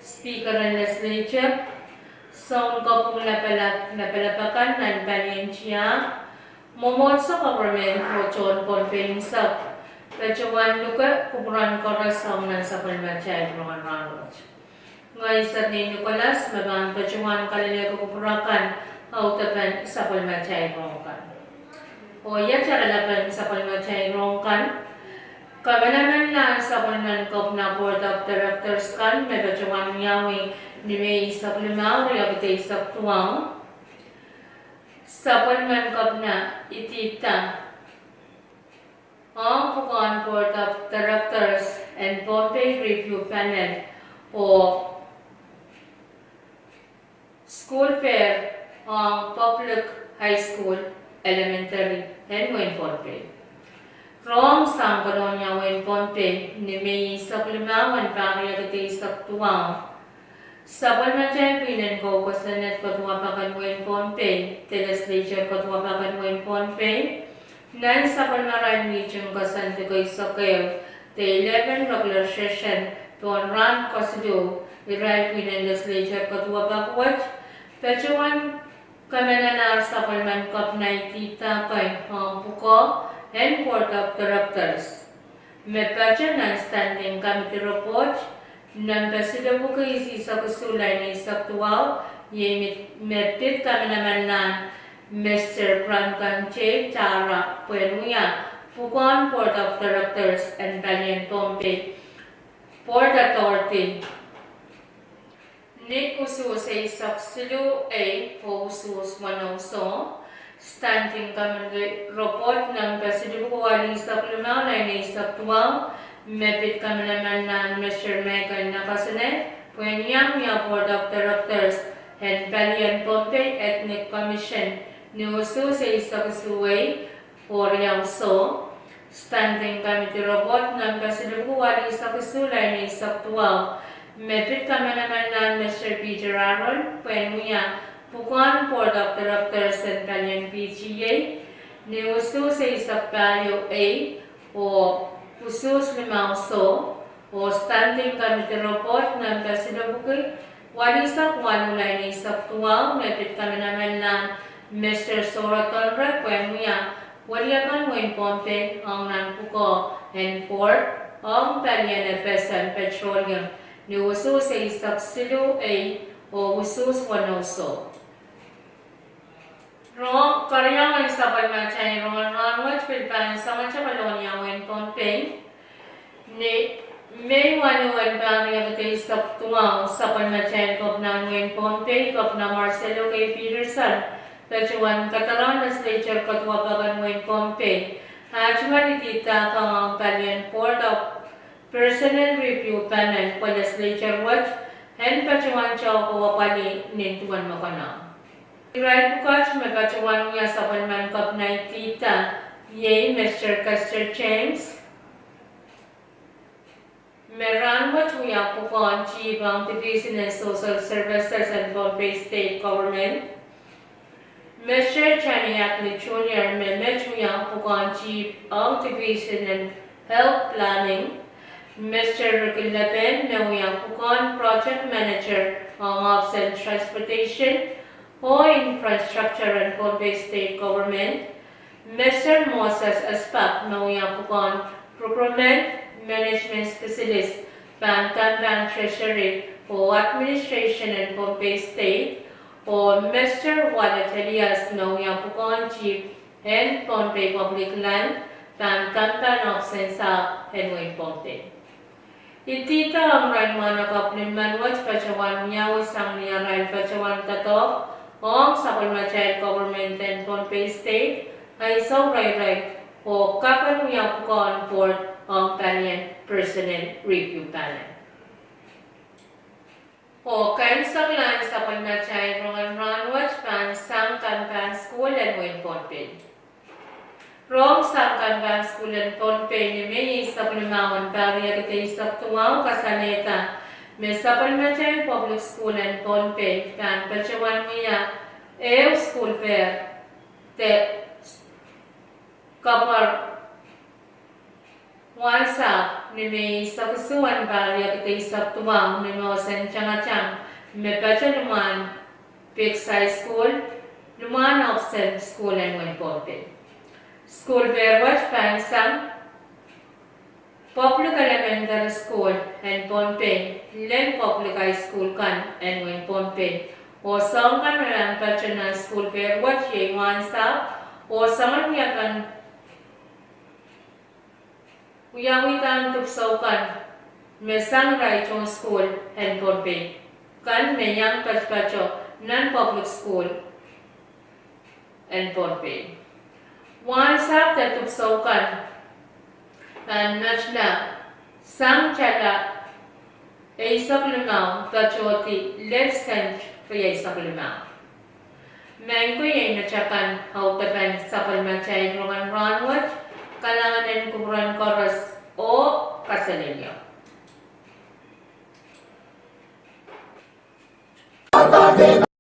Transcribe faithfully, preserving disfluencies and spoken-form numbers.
Speaker en Legislature, Sounkopwung Lapalap, Lapalap akan nan palien tiahk, mwomwohdiso, government, oh tohn Pohnpei unsek, patohwan luke kupwuren koaros ong nan sapwellimatail rongen rahnwet. Ngehi Sydney Nicholas me pahn patohwan kalelehki kupwur akan audepen sapwellimatail rong kan. Oh iet irelaud en sapwellimatail rong kan: kamanamanlahn sapwellimen kepina Board of Directors kan me patohwan wiawi ni Mei eisek limau, riekid eisek duwau. Sapwellimen kepina idihda ong pwukoahn Board of Directors en Pohnpei Review Panel oh sukuhl pwukat ong Public High School, Elementary en wehin Pohnpei. Rong sang Kolonia, wehin Pohnpei, ni Mei eisek limau en pahr riekid eisek duwau, sapwellimatail pwihn en kou kosonned koaduwapak en wehin Pohnpei, de Legislature koaduwapak en wehin Pohnpei, nan sapwellimarail mihting koasoandi eisek ehu, de eleven regular session, pohn rahn kesiluh, irail pwihn en Legislature koaduwapak wet patohwan kamanamanlahn sapwellimen kepina idihda kei ong pwukoa en Board of Directors, me patohwan nan Standing Committee Report nempe silipwuki isihsek isuh, lain eisek duwau, iei me pid kamanamanlahn Mister Pramkanjay Tara pwehn wia pwukoahn Board of Directors en palien Pohnpei Port Authority. Ni usuhs eisek siluh ei oh usuhs weneu soh, Standing Committee Report nempe silipwuki walu eisek limau, lain eisek duwau, me pid kamanamanlahn Mister Megan Nakasone pwehn iang wia Board of Directors en palien Pohnpei Ethnic Commission ni usuhs eisek isuh ei oh riau soh. Standing Committee Report nempe silipwuki walu eisek isuh, lain eisek duwau, me pid kamanamanlahn Mister Peter Aaron pwehn wia pwukoahn Board of Directors en palien P T A ni usuhs eisek pahieu ei oh usuhs limau soh. Oh Standing Committee Report nempe silipwuki walu eisek walu, lain eisek duwau, me pid kamanamanlahn Mister Sora Tonre pwehn wia weliepen wehin Pohnpei ong nan pwukoa en Board ong palien FSM Petroleum ni usuhs eisek siluh ei oh usuhs weneu soh. Rong keriau en sapwellimatail rongen rahnwet pil pahn sangete Kolonia, wehin Pohnpei. Ni Mei waluh en pahr riekid eisek duwau, sapwellimatail kepina en wehin Pohnpei, Kepina Marcello K. Peterson, patohwan kadarala Legislature koaduwapak en wehin Pohnpei, ah tungoal idihda ong palien Board of Personnel Review Panel pwe Legislature wet en patohwan tohkoh apwalih nin duwen me konehng. Irail pwukat me patohwan wia sapwellimen kepina idihda iei Mister Kester James, me rahnwet wia pwukoahn Chief ong Division en Social Services en Pohnpei State Government; Mister Johnny Ackley Junior, me met wia pwukoahn Chief ong Division en Health Planning; Mister Ricky Leben, me wia pwukoahn Project Manager ong Office en Transportation oh Infrastructure en Pohnpei State Government; Mister Moses Espak, me wia pwukoahn Procurement Management Specialist pahn Kampahn Treasury oh Administration en Pohnpei State; oh Mister Wallet Elias, me wia pwukoahn Chief en Pohnpei Public Land pahn Kampahn Office en Sahpw en wehin Pohnpei. Idihda ong irail mwahnakapw limmen wet patohwan wiawi sang ni arail patohwan doadoahk ong sapwellimatail government en Pohnpei State, ansou rairai, oh kaperen wia pwukoahn Board ong palien Personnel Review Panel. Oh kaimwiseklahn sapwellimatail rongen rahnwet pahn sang Kampahn Sukuhl en wehin Pohnpei. Rong sang Kampahn Sukuhl en Pohnpei ni Mei eisek limau en pahr riekid eisek duwau kasalehda me sapwellimatail Public School en Pohnpei pahn patohwan wia ehu sukuhlpehr de kapwar Wahnsahpw ni Mei eisek isuh en pahr riekid eisek duwau ni Mohsen Tangatang me patoh limwahn Peaks High School, limwahn ohpis en sukuhl en wehin Pohnpei. Sukuhl pehro wet pahn sang Public Elementary School en Pohnpei, lel Public High School kan en wehin Pohnpei. Oh soahng kan me pahn patoh nan sukuhl pehro wet iei wahnsahpw, oh soangen wiepen wiawihda dipwisou kan me sang irail tohn sukuhl en Pohnpei kan me iang patopato nan public school en Pohnpei. Wahnsahpw de dipwisou kan pahn metla sang tala eisek limau patohdi lel sent rieisek limau. Maing ko, iei me pahn audepen sapwellimatail rongen rahn wet. Kalahngan en kupwuren koaros oh kaselehlie.